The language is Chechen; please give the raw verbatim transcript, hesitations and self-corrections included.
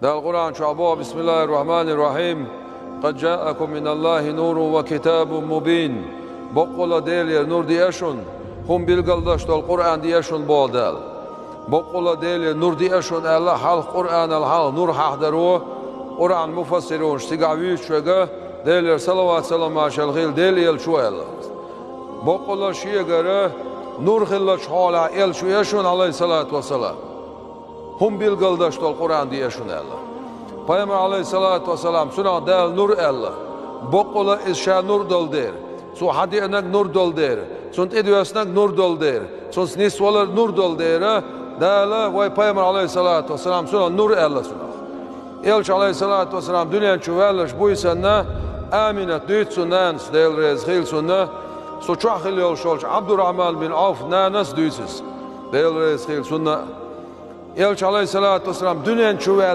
Дала Къуръан чохь боху: «Бисмиллахир-рахманир-рахим. Къад джаакум миналлахи нурун ва китабун мубин». Боккъала Делера нур деа шуна, хӀума билгалдеш долу Къуръан деа шуна боху Дала. Боккъала Делера нур деа шуна аьлла, хьалха Къуръанал хьалха нур хьахдаро, Къуръан муфассирунаша цигахь вуьйцуш верг, Делера салават-салам маршалла хуьлда Делан элчо аьлла. Боккъала шегара нур хиллачу хьолехь элча веа шуна, алейхиссалату вассалам. ХӀума билгалдеш долу Къуръан деа шуна аьлла. Пайхамар, алейхиссалату вассалам, цунах Дала нур аьлла. Боккъала иза ша нур долу дера, цо хьадеанарг нур долу дера, цунна тӀедоьснарг нур долу дера, цунца нисвалар нур долу дера, Дала вай пайхамар, алейхиссалату вассалам, цунах нур аьлла цунах. Элча, алейхиссалату вассалам, дуьнен чу ваьллаш буй санна, Аминат дуьйцу цунна нанас, Дела реза хуьлда цунна, цу чохь хилла йолуш йолчу Абдурахман бин Авф нанас дуьйцу иза, Дела реза хуьлда цунна. Элча, алейхиссалату вассалам, дуьнен чу ваьлла